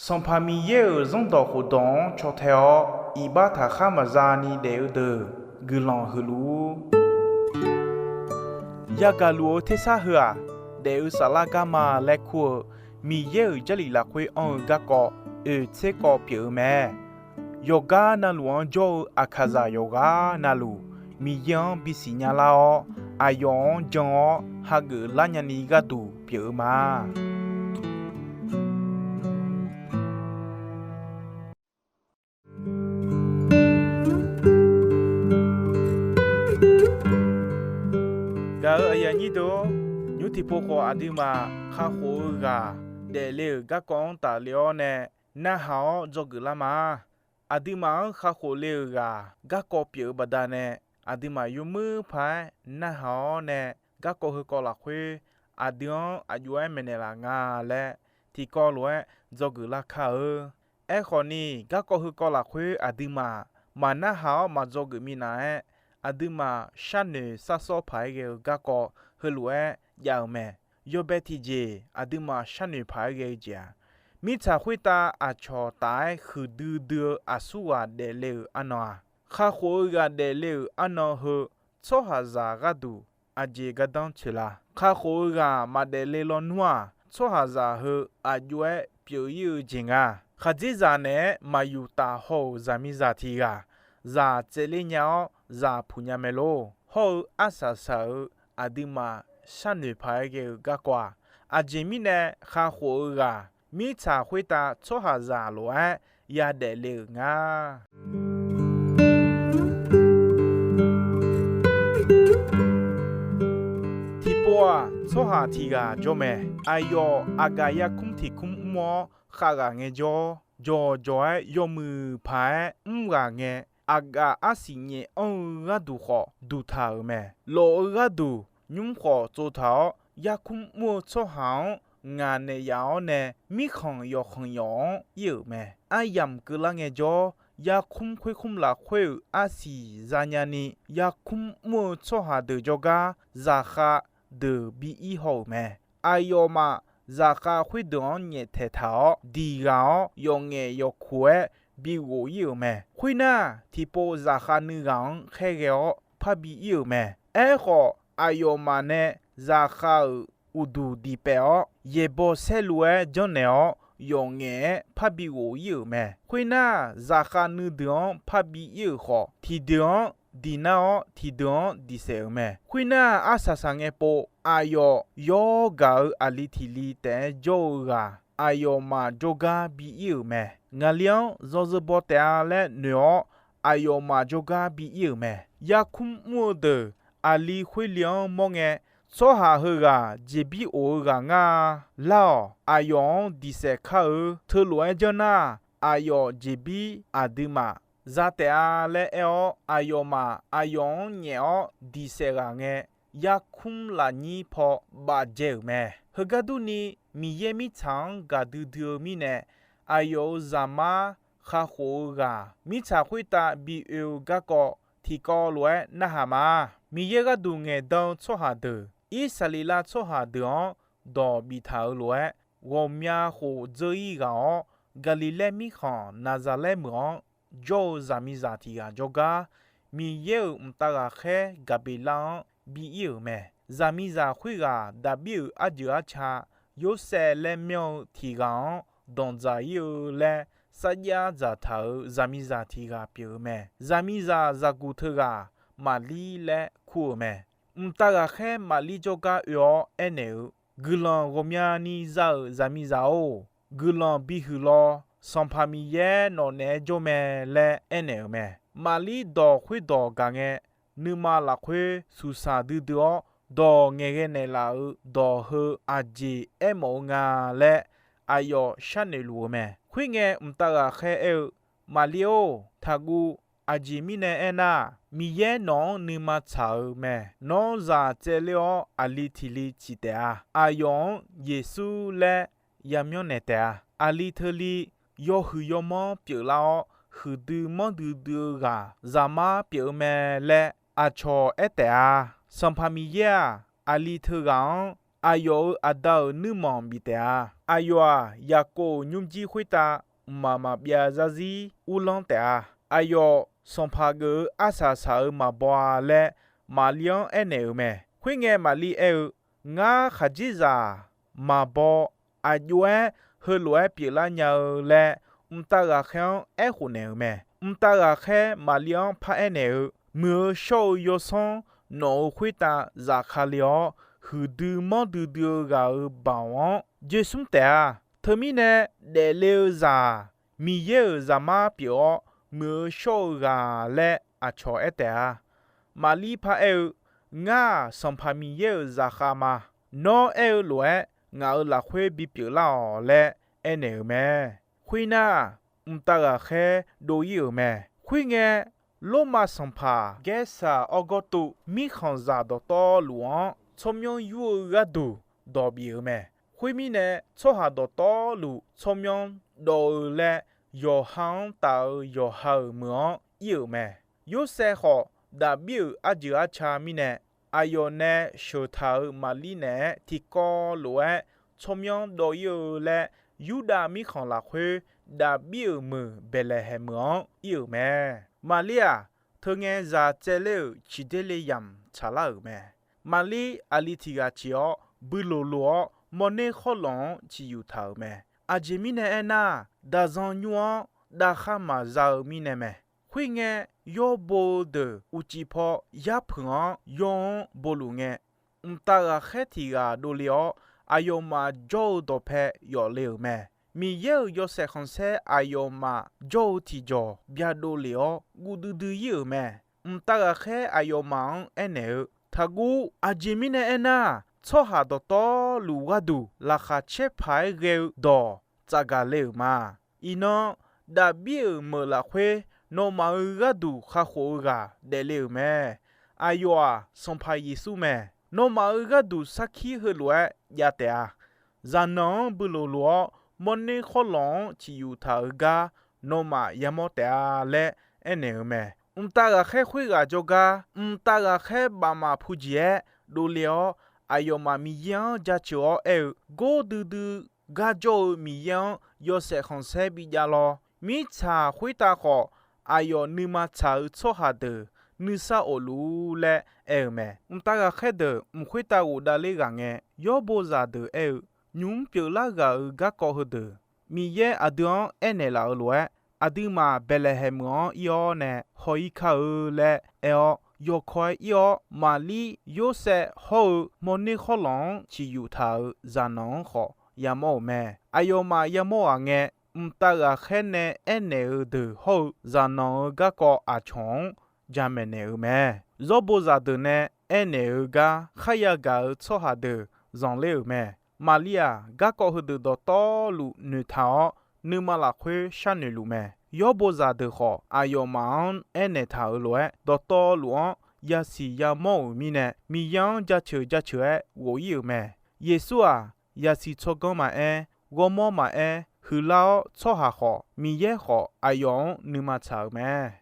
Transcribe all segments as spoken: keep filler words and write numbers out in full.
Sanqpaq Miqyaer-euq zanrdawq khofdawq-anr caw tae-awr, iqbax taqkhar maqza ni daef-eu deuq guiqlanq huiq luf-ur. Yagaq luf-eu tersar heu-aq, daef-eu saflar garma laer kur-eu Miqyaer-euq Jarlif lafkhoer anr-eu garkawv oeq tser kawv pyeuf-eu mae. Yawqgar navluf-anr jawr-eu aqkaqzaq yawqghaq navluf, Miqyaer-anr bisiq nya lar-awr, aqyawf-anr jan-awr hageuf lar nyani gharduq pyeuf-eu ma. Gaq-euq aqyuif aqnyir deuq-or, nymr tiqpov khawf aqduimaf kakhof-eu ghaq daefle-euq garkawv-anr tafle-awr nae narhaq-awr dzawgeuf lar ma. Aqduimaf-anr kakhof le-euq ghaq garkawv pyeuf-eu baqdanae, aqduimaf yawmuir paq-aer narhaq-awr nae garkawv heukawv lafkhoer aqdui-anr aqjox-aer maeqnaeq laf nga laer tiqkawv lof-aer dzawgeuf lar kar-eu. Aerkhawf ni, garkawv heukawv lafkhoer aqduimaf maq narhaq-awr maq dzawgeuf minav-aer, aqduimaf sharnoeq sarsawr paq-aer ghae-eu garkawv heulof-aer jav-euq mae. Yawbae tiqjeq aqduimaf sharnoeq paq-aer ghae-eu jeq-aq, mirtsaq khoertav aqcawq taf-aer huiqdui dui-eu aqsurghaq daefle-euq arnan-aq, kakhof-eu ghaq daefle-euq arnan heu tsawrhaqzaq gharduq aqjeq gardanr tsoeq la? Kakhof-eu ghaq maqdaef le lawnmr-aq, tsawrhaqzaq heu aqjox-aer pyeuf-ir-eu jeq nga. Khaqdzerzaq naeq-aer maqyuq taf haw-euq zaqmiqzaq tiq ghaq, zaq tsaevler nya-awr zaq puq nya mae lor. Hawr-eu arsaq saq-euq aqduimaf sharnoeq paq-aer ghae-eu garkawv-aq, aqjeq mirnae kakhof-eu ghaq mirtsaq khoertav tsawrhaqzaq lof-aer yadaef le-euq nga. Tiqpov-aq, tsawrhaq tiq ghaq jawr mae. Aqyawf aqgaf yarkmr tiq kmr mr-awr khav ghaq ngaejawr, jawqjawq-aer yawmuiq paq-aer mr ghaq ngae, aqgaf arsiq nyaef anr-eu gharduq khawf duq taq-euq mae. Lof-eu gharduq nymr khawf tsov taq-awr, yarkmr mr-eu tsawrhaq-anr ngaq naeq yaf-awr nae, mirkhanq yawqkhanq yawq-anr ir-euq mae. Aryamq keuvlar ngaejawr, yarkmr khoerkmr lafkhoer-euq arsiq zanya ni, yarkmr mr-eu tsawrhaq deuq jawrgar zaqkhav deuq bi ir haw-euq mae. Aqyawfmaf zaqkhav khoerdeuq-anr nyaeftaeq taq-awr diq ghaq-awr, yawqngaef yawqkuq-aer bighof ir-euq mae. Khoernar, tiqpov zaqkhav nuiv ghaq-anr khaerghae-awr parbi ir-euq mae. Aerkhawf, aqyawfmaf nae zaqkhav-euq uqduq diq paef-awr, yaeqbawq saerlu-aer janrnaeq-awr, yawqngaef-aer parbi ghof ir-euq mae. Khoernar, zaqkhav nuideuq-anr parbi ir-euq khawf, tiqdeuq-anr diq nar-awr, tiqdeuq-anr diq saef-euq mae. Khoernar, arsaq saq ngae pov aqyawf yawr gaq-euq aqli tiq li taef-aer jawr-eu ghaq, aqyawfmaf jawrgar bi ir-euq mae. Ngaqli-anr yawzeu baw taef-a laer noeq-awr, aqyawfmaf jawrgar bi ir-euq mae. Yarkmr mr-eu deuq aqli khoer li-anr mawr ngae, tsawrhaq heughaq jeqbir of-eu ghaq ngar-a. Lar-awq. Aqyawf-anr diq saef kar-eu. Teulof-aer janr nar, aqyawf jeqbir aqduimaf za taef-a laer aer-awr, aqyawfmaf aqyawf-anr nyaef-awr diq saef ghaq ngae, yarkmr lafnyir paw bafdzae-euq mae. Heugar durni, Miqyaer mirtsaq-anr gaqdui dui-eu mirnae, aqyawf-euq Zaqmar kakhof-eu ghaq mirtsaq khoertav bi oe-eu garkawv tiqkawv lof-aer narhaq ma. Miqyaer gharduq ngaeqdan-eu tsawrhaq deuq, Irsaqleqlav tsawrhaq deuq-anr dawq biftaq-euq lof-aer, ghawqmya khof dzeur-ir ghaq-awr, Gaqliqlaer mirkhanq Naqzaqlaer meuq-anr jawr-eu zaqmiqzaq tiq ghaq jawrgar, Miqyaer-euq mqtav ghaqkhaer Gaqbeqlar-anr bi ir-euq mae. Zaqmiqzaq khoerghaq Daqbir-euq arjeuq arca Yorsaev laer myanr-eu tiq ghaq-anr danqdzaq ir-eu laer sarjax dzaqtaq-euq zaqmiqzaq tiq ghaq pyeuf-eu mae. Zaqmiqzaq zaqguq teughaq Maqlir laer kur-euq mae. Mqtav ghaqkhaer Maqlir jawrgar oe-awr aernaeq-eu, Guiqlanq ghawqmyani za-euq zaqmiqzaq-or, guiqlanq bihuiq law. Sanqpaq Miqyaer nawq naeq-aer jawr mae laer aernaeq-euq mae. Maqlir dawq khoerdawq gaq ngae, nuima lafkhoer suqsaq duidui-awr, dawq ngaeqghae naeqlaf-euq dawq heu aqjeq aermawf-eu nga laer aqyawf sharnoeq luf-eu mae. Khoerngae, mqtav ghaqkhaer aer-eu, Maqlir-or, taqguv. Aqjeq mirnae aernar, Miqyaer nawq-anr nuima tsaq-eu mae. Nawr zaq tsaevler-awr, aqli tiq li ciq taef-a. Aqyawf-anr Yeqsur laer yamyanr naeq taef-a. Aqli teu li yawhuiq yawmanr pyeuflar-awr, huiqdui manrdui dui-eu ghaq Zaqmar pyeuf-eu mae laer aqcawq aer taef-a. Sanqpaq Miqyaer-aq, aqli teughaq-anr aqyawf-euq aqda-euq nuirmanq bif taef-a. Aqyawf-aq, Yaqkov-euq nymrjir khoertav mqmaq maqbyav zarzir uvlanr taef-a. Aqyawf sanqpaq geuf-eu arsaq saq-euq maqbaw-a laer, Maqlir-anr aernaeq-euq mae. Khoerngae, Maqlir aer-eu, Ngar khaqdzerzaq maqbaw, aqjox-aer heulof-aer pyeuflar nya-eu laer, mqtav ghaqkhaer-anr aerkhof naeq-euq mae. Mqtav ghaqkhaer Maqlir-anr paraer naeq-eu, Muiq-eu shawr-eu yawsanr nawq-euq khoertav zafkale-awr, huiqdui manrdui dui-eu ghaq-euq baoq-anr joersmr taef-a. Teumirnae, daefle-eu zaq-aq, Miqyaer-euq Zaqmar pyeuf-awr, muiq-eu shawr-eu ghaq laer aqcawq aer taef-a. Maqlir paraer-eu, Ngar-aq, Sanqpaq Miqyaer-euq zaqkhav ma. Nawr aer-eu lof-aer, ngaq-euq lafkhoer bipyeuf lar-awq laer aernaeq-euq mae. Khoernar, mqtav ghaqkhaer dov-ir-euq mae. Khoerngae, Lormav sanqpaq Gaersaq Awgawrtuv mirkhanqzaq dawqtawvluf-anr tsawrmyanr yur-eu gharduq dawq bif-euq mae. Khoermirnae, tsawrhaq dawqtawvluf tsawrmyanr dawv-eu laer, yawqha-anr taf-eu yawqha-euq meuq-anr ir-euq mae. Yorsaev khawf, Daqbir-euq arjeuq arca mirnae, aqyawf nae sheuq taq-euq Maqlir naeq-aer tiqkawv lof-aer tsawrmyanr dawv-ir-eu laer, Yurdav mirkhanq lafkhoer Daqbir-euq meuq Baeqlaeqhaeq meuq-anr ir-euq mae. Maqlir-aq, teungae zaq tsaevler-euq ciqder le yamq tsaqlar-euq mae. Maqlir aqli tiq ghaq ciq-awr, builoq loq-awr mawrner khawrlawq-anr ciqyuq taq-euq mae. Aqjeq mirnae aernar, daqzan nymr-anr davkhar maqza-eu mirnae mae. Khoerngae, yawr bo-eu deuq uqcif paw yarpuq-anr yawr-anr bo luf ngae, mqtav ghaqkhaer tiq ghaq dovle-awr, aqyawfmaf jawr-eu dawqpae yawf le-euq mae. Miqyaer-euq yawshaef khanqsaer aqyawfmaf jawr-eu tiqjawq byadov lef-awr, guv duidui-ir-euq mae. Mqtav ghaqkhaer aqyawfmaf-anr aernaeq-eu, Taqguv. Aqjeq mirnae aernar, tsawrhaq dawqtawvluf gharduq laqkhaq caer paq-aer ghae-eu dawq tsafgaq le-euq ma. Iqnan, Daqbir-euq meuq lafkhoer nawmaf-euq gharduq kakhof-eu ghaq daefle-euq mae. Aqyawf-aq, Sanqpaq Yeqsur mae. Nawmaf-euq gharduq sarkir heulof-aer jav taef-a. Zaqnanq-anr builoq loq-awr, mawrner khawrlawq-anr ciqyuq taq-euq gar nawmaf yamawr taef-a laer aernaeq-euq mae. Mqtav ghaqkhaer khoerghaq jawrgar, mqtav ghaqkhaer bafmaf pujeq-aer dovle-awr, aqyawfmaf Miqyaer-anr jaceuq-awr aer-eu, Gor duidui gar jawr-eu Miqyaer-anr yawshaef khanqsaer bijav lawr. Mirtsaq khoertav khawf, aqyawf nuima tsaq-euq tsawrhaq deuq nuisar of luf-ur laer aer-eu mae. Mqtav ghaqkhaer deuq mq khoertav ghofdav ler ghaq ngae, yawr bo zaqdeuq aer-eu, Nymq-mr pyeuflar ghaq-euq garkawv heudeuq Miqyaer aqdui-anr aernaeq laf-euq lof-aer, aqduimaf Baeqlaeqhaeq meuq-anr ir-awr nae haw-ir kar-eu laer aer-awr, yawkawr-aer ir-awr, Maqlir, Yorsaev hawr-eu mawrner khawrlawq-anr ciqyuq taq-euq zaqnanq-anr khawf yamawr-euq mae. Aqyawfmaf yamawr ghaq ngae, mqtav ghaqkhaer nae aernaeq-eu deuq hawr-eu zaqnanq-euq garkawv aqcawq-anr jamaeq naeq-euq mae. Zawr bo zaqdeuq nae aernaeq-eu gar kharya gaq-eu tsawrhaq deuq zanqler-euq mae. Maqlir-aq, garkawv heudeuq dawqtawvluf noeqtaq-awr, nuima lafkhoer sharnoeq luf mae. Yawr bo zaqdeuq khawf, aqyawfmaf-anr aernaeq taq-euq lof-aer, dawqtawvluf-anr yasiq yamawr-euq mirnae, Miqyaer-anr jaceuq jaceuq-aer ghof-ir-euq mae. Yeqsur-aq, yasiq tsawrganr maqaer, ghawrmawr maqaer, huiqlar-awr tsawrhaq khawf, Miqyaer khawf, aqyawf-anr nuima tsaq-euq mae.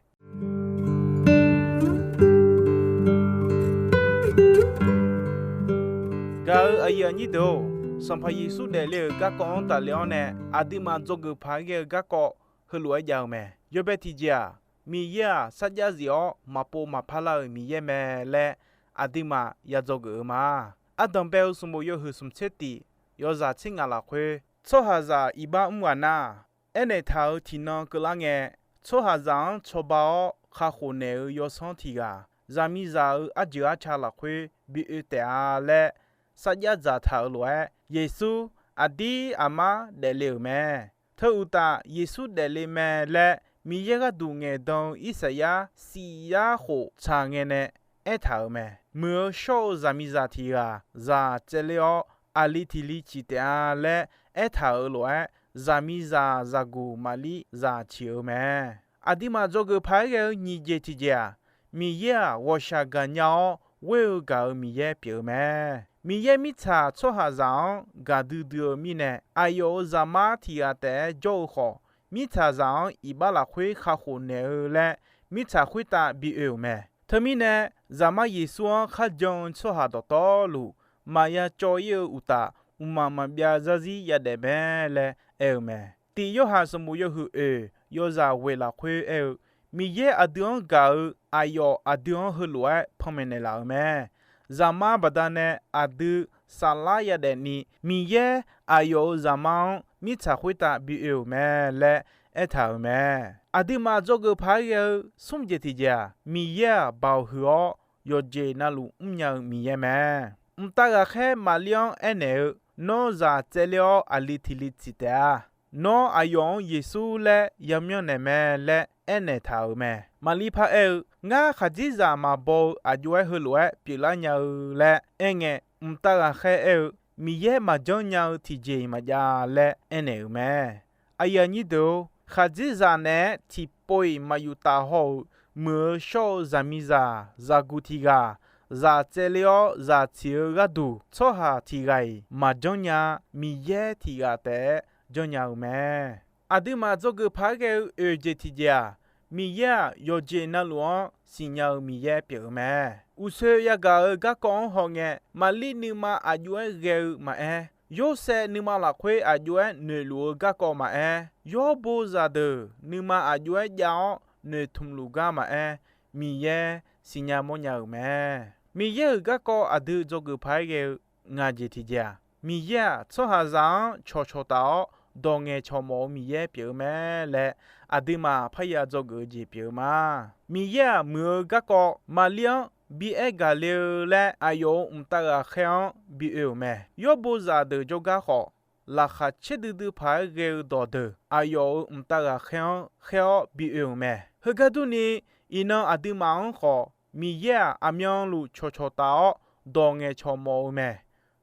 Gaq-euq aqyuif aqnyir deuq-or, Sanqpaq Yeqsur daefle-euq garkawv-anr tafle-awr nae, aqduimaf dzawgeuf paq-aer ghae-eu garkawv heulof-aer jav-eu mae. Yawbae tiqjeq-aq, Miqyaer-aq sarjax zif-awr maqpov maqpar lar-euq Miqyaer mae laer aqduimaf ya dzawgeuf-eu ma. Ardanq bae-eu sanqbof yawhuiq smq tser tif, yawzaq tser ngaq lafkhoer, tsawrhaqzaq iqbax mr ghaq nar, aernaeq taq-euq tiqnan keuvlar ngae, tsawrhaqzaq-anr cawba-awr kakhof naeq-eu yawsanr tiq ghaq, zaqmiqzaq-euq arjeuq arca lafkhoer bi oe taef-a laer sarjax dzaqtaq-euq lof-aer, Yeqsur aqdir aqmar daefle-euq mae. Teuuqtaf, Yeqsur daefle mae laer Miqyaer gharduq ngaeqdan-eu Irsaqyar siq yar khof tsaq ngae nae aertaq-euq mae. Muiq-eu shawr-eu zaqmiqzaq tiq ghaq zaq tsaevler-awr, aqli tiq li ciq taef-a laer aertaq-euq lof-aer, zaqmiqzaq zaqguq maqlir zaq ciq-eu mae. Aqduimaf dzawgeuf paq-aer ghae-eu nyiq jeq tiq jeq-aq, Miqyaer-aq, ghawqshaq gaqnya-awr ghoer-eu gaq-euq Miqyaer pyeuf-eu mae. Miqyaer mirtsaq tsawrhaqzaq-anr gaqdui dui-eu mirnae, aqyawf-euq Zaqmar tiq ghaq taef-aer jawr-eu khawf, mirtsaqzaq-anr iqbax lafkhoer kakhof naeq-eu laer, mirtsaq khoertav bi oe-euq mae. Teumirnae, Zaqmar Yeqsur-anr kharjan-eu tsawrhaq dawqtawvluf, maqya cawv-ir-eu uqtaf, mqmaq maqbyav zarzir yadaef mae laer aer-eu mae. Tiq Yorhaq sanqbof yawhuiq oeq yawzaq ghoeq lafkhoer aer-eu, Miqyaer aqdui-anr gaq-eu aqyawf aqdui-anr heulof-aer panmaeq naeqlaf-euq mae. Zaqmar baqdanae aqdui saflar yadaef ni, Miqyaer aqyawf-euq Zaqmar-anr mirtsaq khoertav bi oe-euq mae laer aertaq-euq mae. Aqduimaf dzawgeuf paq-aer ghae-eu smr jeq tiqjeq-aq, Miqyaer-aq baoq huiq-awr yawqjeq navluf mrnya-eu Miqyaer mae. Mqtav ghaqkhaer Maqlir-anr aernaeq-eu, Nawr zaq tsaevler-awr aqli tiq li tsiq taef-a. Nawr aqyawf-anr Yeqsur laer yamyanr naeq mae laer aernaeq taq-euq mae. Maqlir par aer-eu, Ngar khaqdzerzaq maqbaw-eu aq jov-aer heulof-aer pyeuflar nya-eu laer aerngae, mqtav ghaqkhaer aer-eu, Miqyaer maqjanr nya-eu tiqjeq-iq maqjav laer aernaeq-euq mae. Aqyuif aqnyir deuq-or, khaqdzerzaq naeq-aer tiqpov-iq maqyuf taf haw-euq muiq-eu shawr-eu zaqmiqzaq zaqguq tiq ghaq, zaq tsaevler-awr zaq tsiq-eu gharduq tsawrhaq tiq ghaq-iq maqjanr nya-a. Miqyaer tiq ghaq taef-aer janrnya-euq mae. Aqduimaf dzawgeuf paq-aer ghae-eu oeq jeq tiqjeq-aq, Miqyaer-aq yawqjeq navluf-anr siqnya-eu Miqyaer pyeuf-eu mae. Uqsoe yagaq-eu garkawv-anr hawngae, Maqlir nuima aq jov-aer ghae-eu maqaer, Yorsaev nuima lafkhoer aq jov-aer noeqluf-eu garkawv maqaer, yawr bo zaqdeuq nuima aq jov-aer jav-awr noeqtmq luf gar maqaer, Miqyaer siqnya mawrnya-euq mae. Miqyaer-euq garkawv aqdui dzawgeuf paq-aer ghae-eu ngaq jeq tiqjeq-aq, Miqyaer-aq tsawrhaqzaq-anr cawqcawq taf-awr dawq ngaeqcawq mawf-eu Miqyaer pyeuf-eu mae laer aqduimaf parya dzawgeuf-eu jeq pyeuf-eu ma. Miqyaer-aq muiq-eu garkawv Maqlir-anr bi aer gaq le-eu laer aqyawf-euq mqtav ghaqkhaer-anr bi oe-euq mae. Yawr bo zaqdeuq jawrgar khawf, laqkhaq caerdui dui paq-aer ghae-eu dawqdeuq aqyawf-euq mqtav ghaqkhaer-anr khaer-awr bi oe-euq mae. Heugar durni, iqnan aqduimaf-anr khawf Miqyaer-aq aqmyanluf cawqcawq taf-awr dawq ngaeqcawq mawf-eu mae.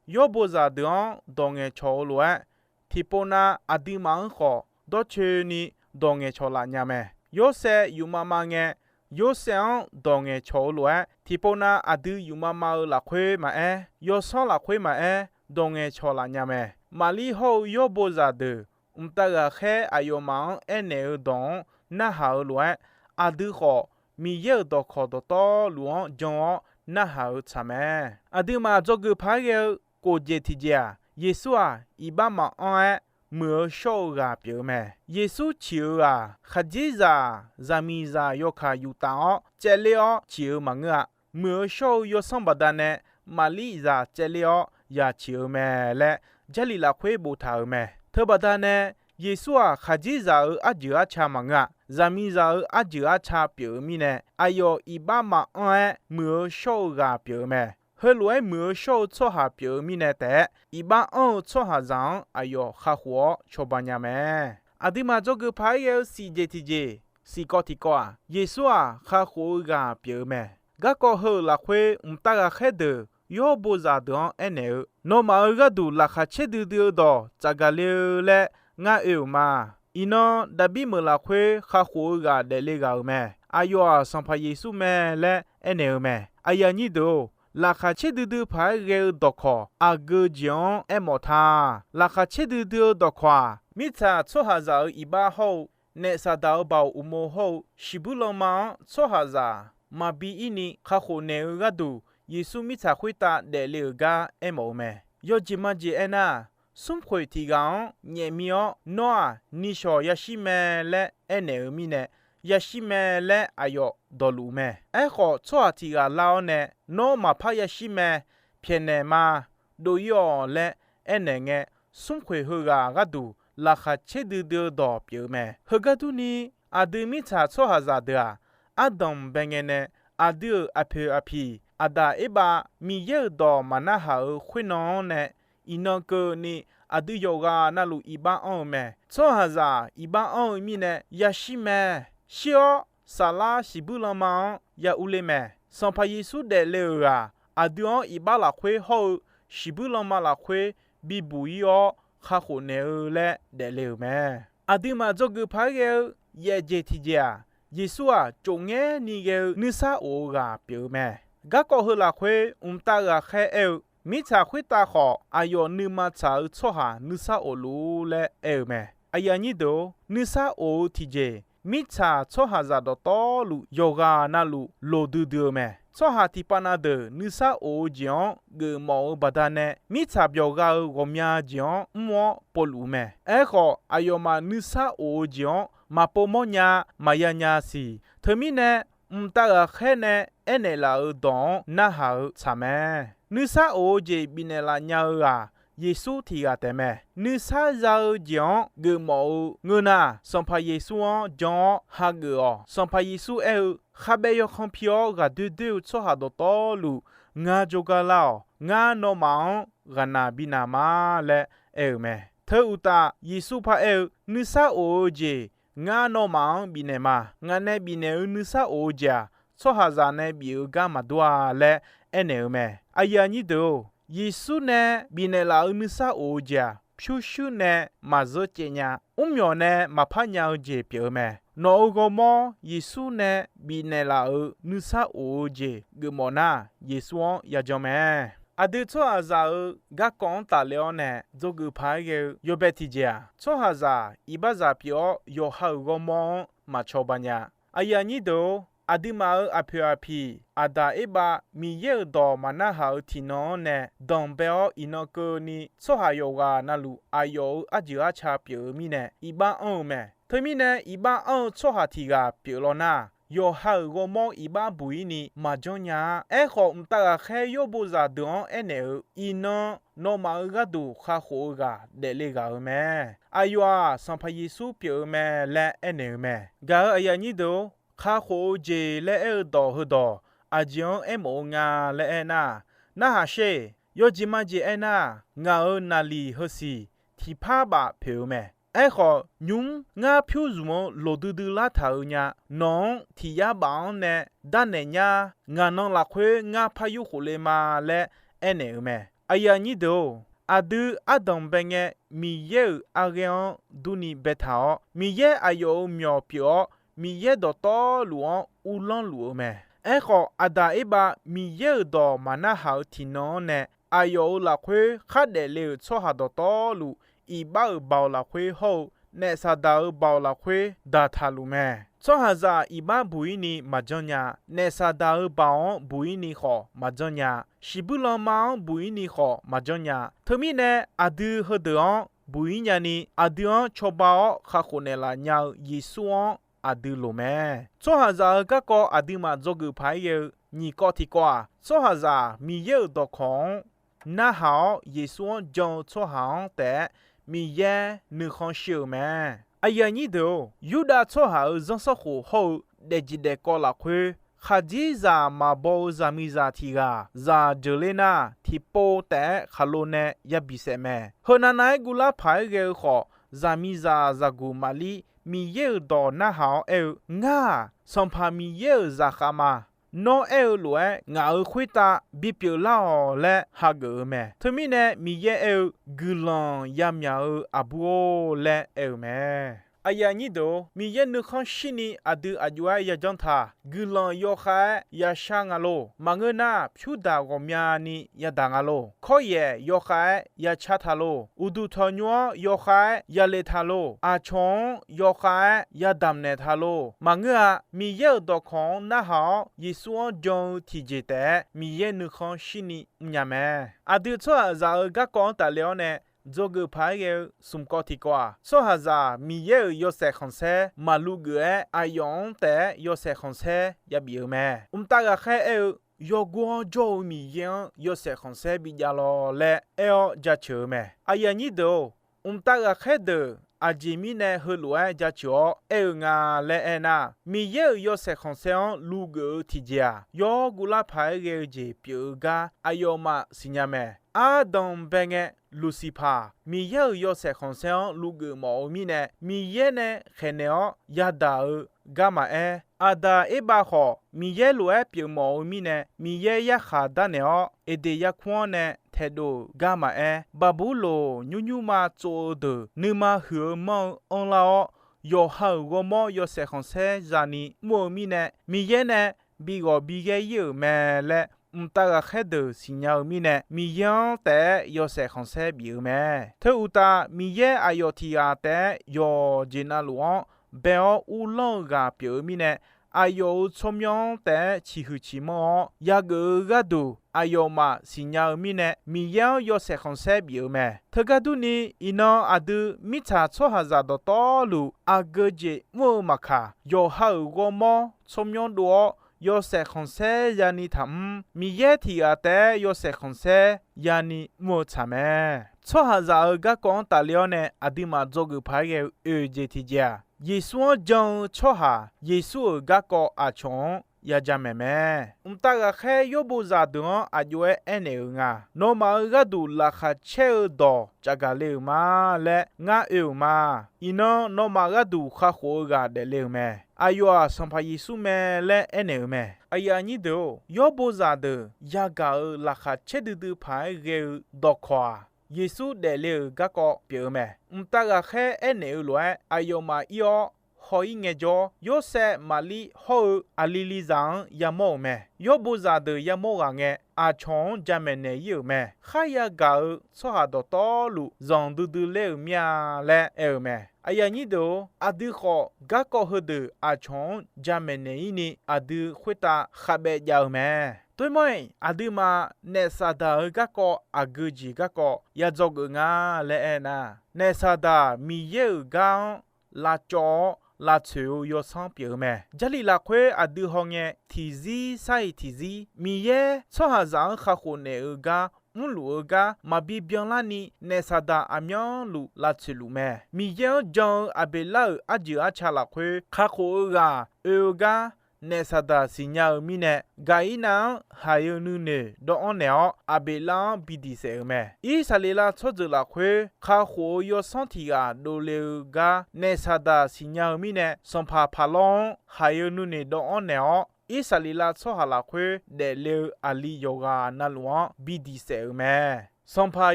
Yawr bo zaqdeuq-anr dawq ngaeqcawq-eu lof-aer, tiqpov nav aqduimaf-anr khawf dawrcoeni dawq ngaeqcawq laf nya mae. Yorsaev yufmav mav ngae, Yorsaev-anr dawq ngaeqcawq-eu lof-aer, tiqpov nav aqdui yufmav mav-eu lafkhoer maqaer, yawsanr lafkhoer maqaer, dawq ngaeqcawq laf nya mae. Maqlir hawr-eu yawr bo zaqdeuq mqtav ghaqkhaer aqyawfmaf-anr aernaeq-eu dawq-anr narhaq-eu lof-aer, aqdui khawf Miqyaer-euq dawqkawq dawqtawvluf-anr jan-awr narhaq-eu tsaq mae. Aqduimaf dzawgeuf paq-aer ghae-eu kof jeq tiqjeq-aq, Yeqsur-aq iqbax maqanr-aer muiq-eu shawr-eu ghaq pyeuf-eu mae. Yeqsur ciq-eu ghaq khaqdzerzaq zaqmiqzaq yawkaq yuf taf-awr caevler-awr ciq-eu maqngeur-a. Muiq-eu shawr-eu yawsanr baqdanae Maqlir zaq caevler-awr ya ciq-eu mae laer Jarlif lafkhoer boftaq-euq mae. Teubaqda nae Yeqsur-aq khaqdzerzaq-euq arjeuq arca maqngeur-a. Zaqmiqzaq-euq arjeuq arca pyeuf-eu mirnae, aqyawf iqbax maqanr-aer muiq-eu shawr-eu ghaq pyeuf-eu mae. Heulof-aer muiq-eu shawr-eu tsawrhaq pyeuf-eu mirnae taef-aer, iqbax anr-eu tsawrhaqzaq-anr aqyawf kakhof-awr cawba nya mae. Aqduimaf dzawgeuf paq-aer ghae-eu siq jeq tiqjeq, siqkawv tiqkawv-aq, Yeqsur-aq kakhof-eu ghaq pyeuf-eu mae. Garkawv heu-euq lafkhoer mqtav ghaqkhaer deuq yawr bo zaqdeuq-anr aernaeq-eu, Nawmaf-euq gharduq laqkhaq caerdui dui-eu dawq tsafgaq le-eu laer ngar oe-euq ma. Iqnan Daqbir meuq lafkhoer kakhof-eu ghaq daefle ghaq-euq mae. Aqyawf-aq Sanqpaq Yeqsur mae laer aernaeq-eu mae. Aqyuif aqnyir deuq-or, laqkhaq caerdui dui paq-aer ghae-eu dawqkawq aqgeu jeq-anr aermawf ta. Laqkhaq caerdui dui-eu dawqkawq-aq, mirtsaq tsawrhaqzaq-euq iqbax hawr-eu, naef Saqdaq-euq baoq uqmov hawr-eu, shiqbuir lanma-anr tsawrhaqzaq maqbi ir ni kakhof naeq-eu gharduq, Yeqsur mirtsaq khoertav daefle-euq gar aermawf-eu mae. Yawjeq majeq aernar, smrkhoeq tiq ghaq-anr nyaef mir-awr, Nawr-aq nishawq yashir mae laer aernaeq-eu mirnae, yashir mae laer aqyawf dawqluf mae. Aerkhawf, tsawrhaq tiq ghaq lar-awr nae, Nawr maqpar yashir mae. Pyaeqnaeq ma. Dov-ir-awq laer aernaeq ngae, smrkhoeq heughaq gharduq laqkhaq caerdui dui-eu dawq pyeuf-eu mae. Heugar durni, aqdui mirtsaq tsawrhaqzaq deuq-aq, ardanq bae ngae nae aqdui-euq aqpoeq aqpiq, Aqdaq Erbav, Miqyaer-euq dawq maqnarhaq-euq khoernan-anr nae, iqnan keuvni aqdui yawqghaq navluf iqbax anr-eu mae. Tsawrhaqzaq iqbax anr-eu mirnae yashir mae. Shir-awr, saflar shiqbuir lanma-anr ya urler mae. Sanqpaq Yeqsur daefle-euq ghaq, aqdui-anr iqbax lafkhoer hawr-eu shiqbuir lanma lafkhoer bibuq-ir-awr kakhof naeq-eu laer daefle-euq mae. Aqduimaf dzawgeuf paq-aer ghae-eu yaef jeq tiqjeq-aq, Yeqsur-aq tsofngaer ni ghae-eu nuisar of-eu ghaq pyeuf-eu mae. Garkawv heu lafkhoer mqtav ghaqkhaer aer-eu, mirtsaq khoertav khawf aqyawf nuima tsaq-eu tsawrhaq nuisar of luf-ur laer aer-eu mae. Aqyuif aqnyir deuq-or, nuisar of-eu tiqjeq, mirtsaq tsawrhaqzaq dawqtawvluf yawqghaq navluf loqdui dui-eu mae. Tsawrhaq tiqpav na deuq nuisar of-eu jeq-anr geufmawf-eu baqdanae, mirtsaq byawq gha-eu ghawqmya jeq-anr mr-awr povluf-eu mae. Aerkhawf, aqyawfmaf nuisar of-eu jeq-anr maqpov mawrnya, maqya nya siq. Teumirnae, mqtav ghaqkhaer nae aernaeq laf-euq dawq-anr narhaq-eu tsaq mae. Nuisar of-eu jeq bifnaeq laf nya-eu ghaq, Yeqsur tiq ghaq taef mae. Nuisar za-eu jeq-anr geufmawf-eu ngeur nar, Sanqpaq Yeqsur-anr jan-awr hageuf-awq. Sanqpaq Yeqsur aer-eu, Khabaev yawkhan pi-awr ghaqdoer doer-eu tsawrhaq dawqtawvluf, ngar jawrgar lar-awq. Ngar nawmaf-anr ghaqnaq bi naq ma laer aer-euq mae. Teu uqtaf, Yeqsur paraer-eu, Nuisar of-eu jeq ngar nawmaf-anr bifnaeq ma. Ngaq nae bifnaeq-eu nuisar of-eu jeq-aq, tsawrhaqzaq nae bif-eu gar maqdur-a laer aernaeq-eu mae. Aqyuif aqnyir deuq-or, Yeqsur nae bifnaeq laf-euq nuisar of-eu jeq-aq, pyurshuir nae maqzeur caev nya, mrmyawq nae maqpar nya-eu jeq pyeuf-eu mae. Nawq-euq ghawrmawr Yeqsur nae bifnaeq laf-euq nuisar of-eu jeq geufmawf nar, Yeqsur-anr yajan mae. Aqdui tsawrhaqzaq-euq garkawv-anr tafle-awr nae dzawgeuf paq-aer ghae-eu yawbae tiqjeq-aq, tsawrhaqzaq iqbaxzaq pyeuf-awr, yawqha-euq ghawrmawr-anr maqcawba nya. Aqyuif aqnyir deuq-or, aqduimaf-euq aqpoeq aqpiq, Aqdaq Erbav Miqyaer-euq dawq maqnarhaq-euq tiqnan-anr nae danqbae-awr, iqnan keuvni tsawrhaq yawqghaq navluf aqyawf-euq arjeuq arca pyeuf-eu mirnae, iqbax anr-eu mae. Teumirnae, iqbax anr-eu tsawrhaq tiq ghaq pyeuf law nar, yawqha-euq ghawrmawr iqbax buq-ir ni maqjanr nya-a. Aerkhawf, mqtav ghaqkhaer yawr bozaq deuq-anr aernaeq-eu, Iqnan nawmaf-euq gharduq kakhof-eu ghaq daefle ghaq-euq mae. Aqyawf-aq, Sanqpaq Yeqsur pyeuf-eu mae laer aernaeq-eu mae. Gaq-euq aqyuif aqnyir deuq-or, kakhof-eu jeq laer aer-eu dawq heudawq aqjeq-anr aermawf-eu nga laer aernar, narhaq sher. Yawjeq majeq aernar, ngaq-euq naqliq heusiq tiqpar baf poeq-eu mae. Aerkhawf, nymq-mr ngar pyur zmq-eu loq duidui lar taq-euq nya. Nawq-anr tiq yar baf-anr nae darnaeq nyar. Ngaq nan lafkhoer ngar par yur khofle ma laer aernaeq-eu mae. Aqyuif aqnyir deuq-or, aqdui ardanq bae ngae Miqyaer-euq arghaer-anr durni baetaq-awr, Miqyaer aqyawf-euq myawq pyeuf-awr, Miqyaer dawqtawvluf-anr uvlanr luf-eu mae. Aerkhawf, Aqdaq Erbav Miqyaer-euq dawq maqnarhaq-eu tiqnan-anr nae, aqyawf-euq lafkhoer khardaef le-euq tsawrhaq dawqtawvluf, iqbax-euq baoq lafkhoer hawr-eu naef Saqdaq-euq baoq lafkhoer daqtaq luf mae. Tsawrhaqzaq iqbax buq-ir ni maqjanr nya. Naef Saqdaq-euq baoq-anr buq-ir ni khawf maqjanr nya. Shiqbuir lanma-anr buq-ir ni khawf maqjanr nya. Teumirnae, aqdui heudeuq-anr buq-ir nyani, aqdui-anr cawba-awr kakhof naeqlaf nya-eu Yeqsur-anr aqdui loq mae. Tsawrhaqzaq-euq garkawv aqduimaf dzawgeuf paq-aer ghae-eu nyiq kawv tiqkawv-aq, tsawrhaqzaq Miqyaer-euq dawqkawq-anr narhaq-awr, Yeqsur-anr jan-eu tsawrhaq-anr taef-aer Miqyaer nuikhanr shir-euq mae. Aqyuif aqnyir deuq-or, Yurdav tsawrhaq-euq zanrsanrkhof hawr-eu daefjeq daefkawv lafkhoer, khaqdzerzaq maqbaw-eu zaqmiqzaq tiq ghaq zaq jeuqler nar, tiqpov taef-aer khaqlo nae ya bisaef mae. Heunav nav-aer guvlar paq-aer ghae-eu khawf, zaqmiqzaq zaqguq maqlir Miqyaer-euq dawq narhaq-awr aer-eu, Ngar-aq, Sanqpaq Miqyaer-euq zaqkhav ma. Nawr aer-eu lof-aer ngaq-euq khoertav bipyeuf lar-awq laer hageuf-eu mae. Teumirnae Miqyaer aer-eu, Guiqlanq yamyaq-eu aqbur-or laer aer-eu mae. Aqyuif aqnyir deuq-or, Miqyaer nuikhanr shirni aqdui aqjox-aer yajanr taq. Guiqlanq yawkhav-aer yashar nga lor. Maqngeur nar, pyurdaq ghawqmyani yadaq nga lor. Kawryaef yawkhav-aer yacar taq lor. Uqduq tanqnymr-anr yawkhav-aer yale taq lor. Aqcawq-anr yawkhav-aer yadamq naeq taq lor. Maqngeur-a. Miqyaer-euq dawqkawq-anr narhaq-awr, Yeqsur-anr jan-eu tiqjeq taef-aer Miqyaer nuikhanr shirni mrnya mae. Aqdui tsawrhaqzaq-euq garkawv-anr tafle-awr nae dzawgeuf paq-aer ghae-eu smq kawv tiqkawv-aq, tsawrhaqzaq Miqyaer-euq yawshaef khanqsaer maqluv geuf-aer, aqyawf-anr taef-aer yawshaef khanqsaer yabif-eu mae. Mqtav ghaqkhaer aer-eu, Yawgor-anr jawr-eu Miqyaer-anr yawshaef khanqsaer bijav lawq laer aer-awr jaceuq-eu mae. Aqyuif aqnyir deuq-or, mqtav ghaqkhaer deuq aqjeq mirnae heulof-aer jaceuq-awr aer-eu nga laer aernar, Miqyaer-euq yawshaef khanqsaer-anr luv geuf-eu tiqjeq-aq, yawr guvlar paq-aer ghae-eu jeq pyeuf-eu gar aqyawfmaf siqnya mae. Ardanq bae ngae, Luqsiqpaq Miqyaer-euq yawshaef khanqsaer-anr luv geuf mawf-eu mirnae, Miqyaer nae khaeqnaeq-awr yadaq-eu gar maqaer, Aqdaq Erbav khawf Miqyaer lof-aer pyeuf mawf-eu mirnae, Miqyaer yarkhaq darnaeq-awr Eqdeq yarkmr-anr nae taedov-euq gar maqaer, Baqburloq nymrnymrma tsov-eu deuq nuima huiq-eu manr-eu anrlar-awr, yawqha-euq ghawrmawr yawshaef khanqsaer zani mr-eu mirnae, Miqyaer nae bi ghawq bi ghaer ir-euq mae laer mqtav ghaqkhaer deuq siqnya-eu mirnae, Miqyaer-anr taef-aer yawshaef khanqsaer bif-eu mae. Teu uqtaf, Miqyaer aqyawf tiq ghaq taef-aer yawqjeq navluf-anr bae-awr uvlanr-eu ghaq pyeuf-eu mirnae, aqyawf-euq tsawrmyanr-anr taef-aer ciqhuiq ciqmanr-awr, yageuf-eu gharduq aqyawfmaf siqnya-eu mirnae, Miqyaer-anr yawshaef khanqsaer bif-eu mae. Teugar durni, iqnan aqdui mirtsaq tsawrhaqzaq dawqtawvluf aqgeu jeq mr-eu maqkaq, yawqha-euq ghawrmawr tsawrmyanr dov-awr, yawshaef khanqsaer yani taqmr. Miqyaer tiq ghaq taef-aer yawshaef khanqsaer yani mr-eu tsaq mae. Tsawrhaqzaq-euq garkawv-anr tafle-awr nae aqduimaf dzawgeuf paq-aer ghae-eu oeq jeq tiqjeq-aq, Yeqsur-anr jan-eu tsawrhaq Yeqsur-euq garkawv aqcawq-anr ya jamaeq mae. Mqtav ghaqkhaer yawr bozaq deuq-anr aqjox-aer aernaeq-euq nga. Nawmaf-euq gharduq laqkhaq caer-eu dawq cavgaq le-euq ma laer ngar oe-euq ma. Iqnan nawmaf gharduq kakhof-eu ghaq daefle-euq mae. Aqyawf-aq, Sanqpaq Yeqsur mae laer aernaeq-euq mae. Aqyuif aqnyir deuq-or, yawr bozaq deuq yagaq-euq laqkhaq caer duidui paq-aer ghae-eu dawqkawq-aq, Yeqsur daefle-euq garkawv pyeuf-eu mae. Mqtav ghaqkhaer aernaeq-eu lof-aer aqyawfmaf ir-awr, haw-ir ngaejawr, Yorsaev Maqlir hawr-eu aqli lizaq-anr yamawr-euq mae. Yawr bozaq deuq yamawr ghaq ngae, aqcawq-anr jamaeq naeq-ir-euq mae. Kharya gaq-eu tsawrhaq dawqtawvluf zanq duidui ler-euq mir-a laer aer-eu mae. Aqyuif aqnyir deuq-or, aqdui khawf garkawv heudeuq aqcawq-anr jamaeq naeq-ir ni aqdui khoertav khavbaev jav-eu mae. Toermanr-iq, aqduimaf naef Saqdaq-euq garkawv aqgeu jeq garkawv ya dzawgeuf nga laer aernar, naef Saqdaq Miqyaer-euq gar-anr lavcawv-awr lavtsoeq-eu yawsanr pyeuf-eu mae. Jarlif lafkhoer aqdui hawngae tiqzir sar-iq tiqzir, Miqyaer tsawrhaqzaq-anr kakhof naeq-eu gar mrluf-eu gar maqbi byanlarni, naef Saqdaq aqmyanluf lavtsoeq luf mae. Miqyaer-anr jan-eu Aqbeqlar-euq arjeuq arca lafkhoer kakhof-eu ghaq oe-eu gar naef Saqdaq siqnya-eu mirnae, Gaqirnav-anr haiq-eu nuinoeq dawvanr naeq-awr, Aqbeqlar-anr bi diq saef-euq mae. Irsaqleqlav tsawrjeuq lafkhoer kakhof-eu yawsanr tiq ghaq dovle-eu gar naef Saqdaq siqnya-eu mirnae, sanqpaq Paqlawr-anr haiq-eu nuinoeq dawvanr naeq-awr, Irsaqleqlav tsawrhaq lafkhoer daefle-eu aqli yawqghaq navluf-anr bi diq saef-euq mae. Sanqpaq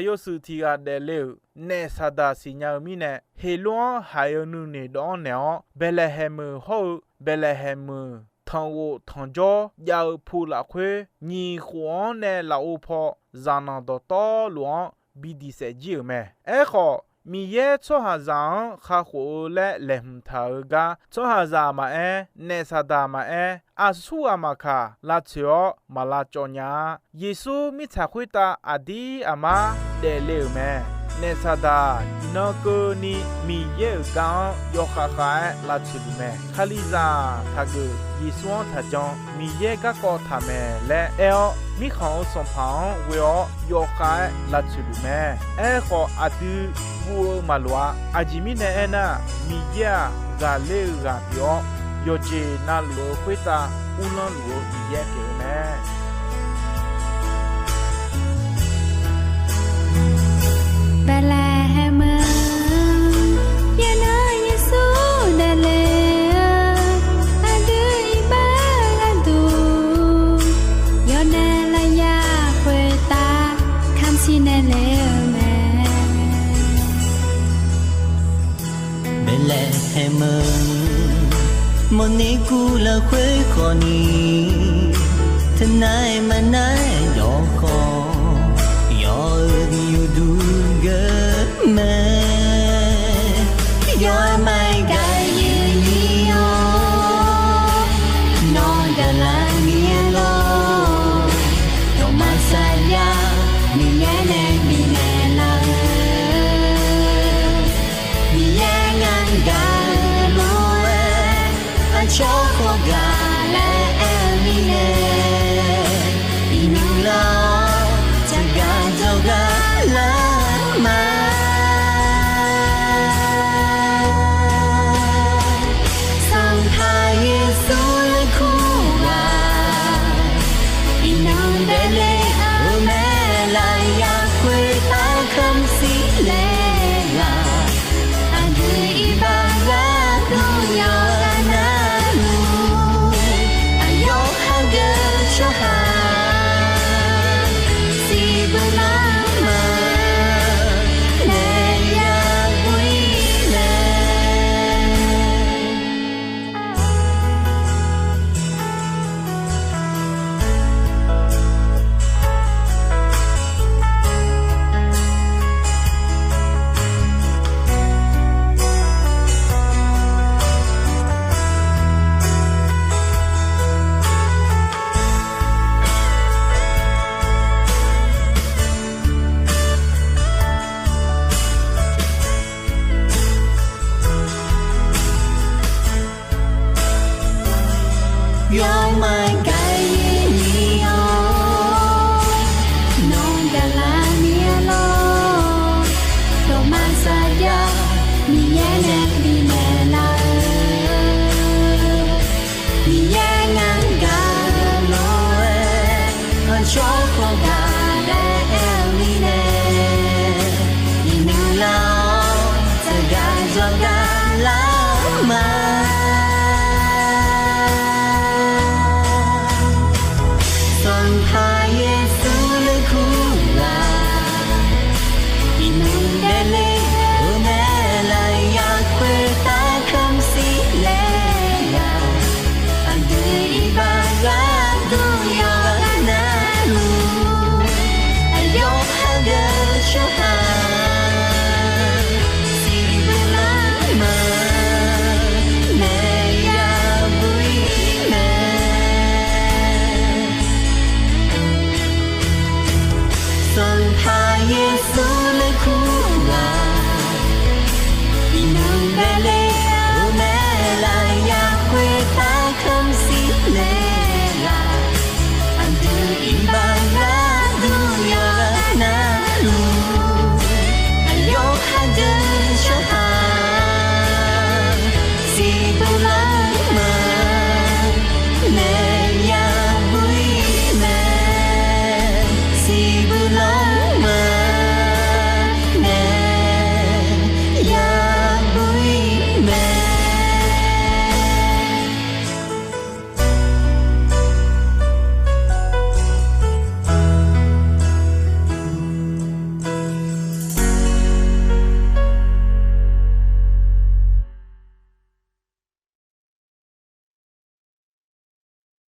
yawshuif tiq ghaq daefle-euq naef Saqdaq siqnya-eu mirnae, Heqlor-anr haiq-eu nuinoeq dawvanr naeq-awr, Baeqlaeqhaeq meuq hawr-eu Baeqlaeqhaeq meuq tanqghof tanqjawr jav-eu pu lafkhoer, nyiq khof-anr nae lafov paw zaqnanq dawqtawvluf-anr bi diq saef jir-euq mae. Aerkhawf, Miqyaer tsawrhaqzaq-anr kakhof-eu laer laeqhmq taq-eu gar, tsawrhaqzaq maqaer, naef Saqdaq maqaer, aqsurghaq maqkaq lavtsoeq-awr maq lavcawv nya-a. Yeqsur mirtsaq khoertav aqdir aqmar daefle-euq mae. Naef Saqdaq iqnan keuvni Miqyaer-euq gar-anr yawkhav khav-aer lavtsoeq luf mae. Kalizaq taqgeuf, Yeqsur-anr taqjan, Miqyaer garkawv taq maeq laer aer-awr, mirkhanq-euq sanqpaq-anr ghoe-awr yawkhav-aer lavtsoeq luf mae. Aerkhawf, aqdui guv-eu maqloq-a. Aqjeq mirnae aernar, Miqyaer-aq, ghaqler-eu ghaq pyeuf-awr, yawqjeq navluf-eu khoertav uvlanr luf-eu Miqyaer pyeuf-eu mae. Baeqlaeqhaeq meuq-anr yaernar Yeqsur daefle-eu, aqdui iqbax gharduq yawdaef lafyaq khoertav kamq siqnaeq le-eu mae. Baeqlaeqhaeq meuq, mawrner kuv lafkhoer khawfni, teunav-iq maqnar-aer yawkawv, yawq-eu uqduq geur mae. Yawq-eu maqgaq-ir ni-awr, nawq gaqlar ni-aer lor, dawq maqsaqya Miqyaer nae bifnaeq laf-eu, Miqyaer ngar gaq-eu lof-aer, aqcawq khawf gaq laer aer-eu mirnae, iqnymr lar-awr tsaqgaq dzawrgar lar ma. Sanqpaq Yeqsur laer kur ghaq, iqnan daefle-euq mae. Lafyaq khoertav kamq siqnaeq laf, aqdui iqbax gharduq yawqghaq navluf Yawmaf gaqir ni-awr, nawq gaqlar mir-a lor. Dawqma saqjav Miqyaer nae bifnaeq lar-eu, Miqyaer ngar gaq-eu lof-aer, aqcawq khawf gaq-aer aer-eu mirnae, iqnan lar-awr teugar jawrgar lar-eu ma.